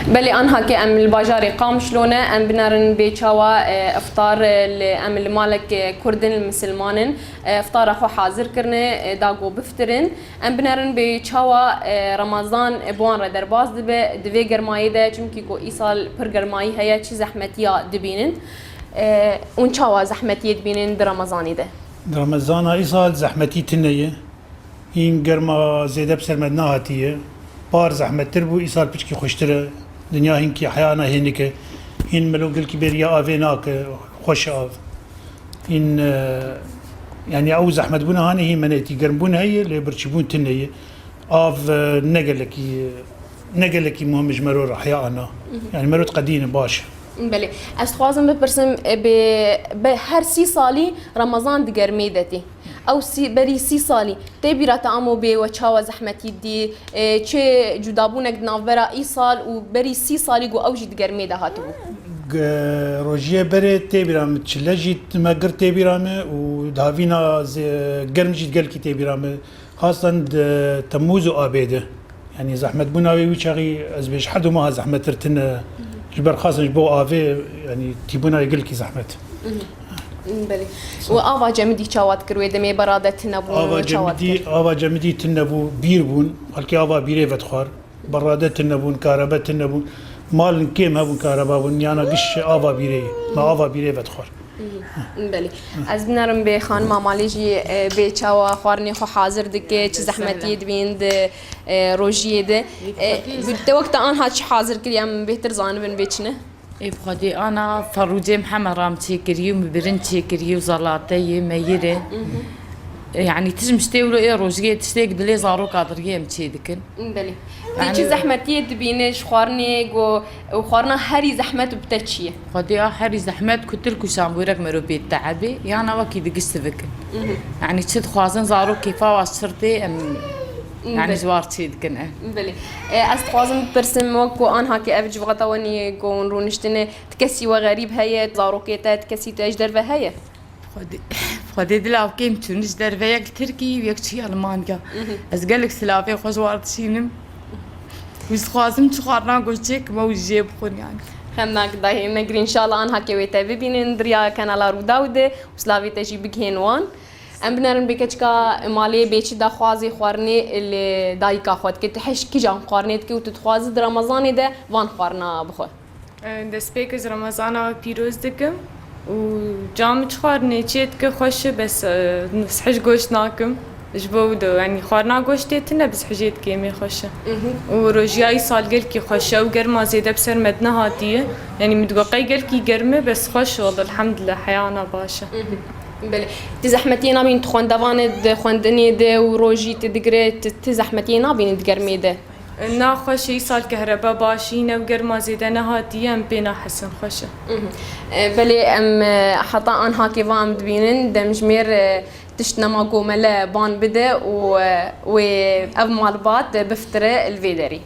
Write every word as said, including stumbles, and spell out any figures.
Belê, anha ke em li bajarê Qamişlo ne, em binerin bê çawa, e, iftar, e, li, em li malek, e, Kurd in, li misilman in, e, iftara xwe hazir kirine, e, da ku biftirin. Em binerin bê çawa, e, Remezan, e, bi wan re derbas dibe di vê germayê de, çimkî ku îsal pir germayî heye, çi zehmetiya dibînin. E, hûn çawa zehmetiyê dibînin di Remezanê de? Di Remezana îsal zehmetî tune ye. Hîn germa zêde bi ser me nehatiye. Par zehmettir bû, îsal piçkî xweştir e. Dinya hînkî heyana hênik e. Hîn melo gelkî bêriya avê nake, xweş e av. Hîn, e, yanî ew zehmetbûna hanê hîn menetî germbûn heye, lê birçîbûn tune ye. Av, e, ne gelekî, ne gelekî muhim ji mero re heya ana. Yanî mero diqedîne baş e. Belê. Ez dixwazim bipirsim, e, bê, be, her sî salî Remezan di germê de tê. Ew sî, berî sî salî tê bîra te amo bê we çawa zehmetî dî, e, çi cudabûnek di navbera îsal û berî sî salî ku ew jî di germê de hatibû? Ge-, rojiyê berê tê bîra min, çile jî me gir tê bîra min û davîna ze-, germ jî gelkî tê bîra min. Xastan di Temmûz û Abê de. Yanî zehmetbûna wê wî çaxî ez bêj heh du meha zehmettir tune. Ji ber xastan ji bo avê, yanî tîbûna wê gelkî zehmet. Belê. Û ava cemidî çawa dikir wê demê berade tune bûn? Ava çawa cemidî, dikir? Ava cemidî tune bû, bîr bûn. Xelkê ava bîrê vedixwar. Berade tune bûn, karebe tune bûn. Malin kêm hebûn, kareba bûn. Yana giş ava bîrê. Me ava bîrê vedixwar. Belê. Ez binerim bê xanima malê jî, e, bê çawa xwarinê xwe hazir dike, çi zehmetiyê dibîn di, e, rojiyê de. E, te wek te anha çi hazir kiriye, em bêhtir zanibin bê çi ne? Ê bi Xwedê ana ferûcê min heme ram çêkirî û min birin çêkirî û zelateyê meyirê. Yanî tişt miştê wilo ê rojiyê tiştê dilê zaroka diriyê em çê dikin. Belê. Tê çi zehmetiyê dibîne ji xwarinê ku, û xwarina herî zehmet bi te çi ye? Xwedê a herî zehmet ku til ku şambûrek mero bê teebê, yana wekî digişt sivikin. Yanî çi dixwazin zarok kêfa wa şir tê, em yanî ji war çê dikin, e. Belê. E, ez dixwazim bipirsim, wek ku anha ke ev civata wenî ku hûn rûniştine, ti kesî we xerîb heye, zarokê te, ti kesî te ji derve heye? Xwedê, Xwedê di lavkêm çûn ji derve, yek li Tirkî û yek çûye Almanya. Ez gelek silavê xwe ji war dişînim. Û ez dixwazim çi xwarina goştê kime û jê bixwin yanî. Xem nak dayê me girî, înşallah anha ke wê te bibînin di riya kanala Rûdaw de û silavê te jî bigihên wan. Em binerin bê keçika malê bê çi daxwazê xwarinê li dayika xwe dike. Tu hej kijan xwarinê dike û tu dixwazi di Remezanê de van xwarina bixwe? Destpêk ez Remezana we pîroz dikim û cam çi xwarinê çê dike xweş e, bes, e, sihij goşt nakim. Ji bo wilo, yanî xwarina goştê tune bi sihijê dikê mê xweş e. Û rojiya îsal gelkî xweş e û germa zêde bi ser me dinehatiye. Yanî min digot qey gelkî germ e, bes xweş e, wele elhamdulillah heyana baş e. Belê. Ti zehmetiyê nabîn, tu xwendevan e, di xwendinê de û rojî tu digire, ti, ti zehmetiyê nabînî di germê de? Na xweş e, îsal kehrebe baş nîne û germa zêde nehatiye, em pê nahesin, xweş e. E, belê, em, e, heta anha ke va em dibînin, demjimêr, e, tişt nema ku mele ban bide û, e, wê ev malbat, e, biftire li vê derî.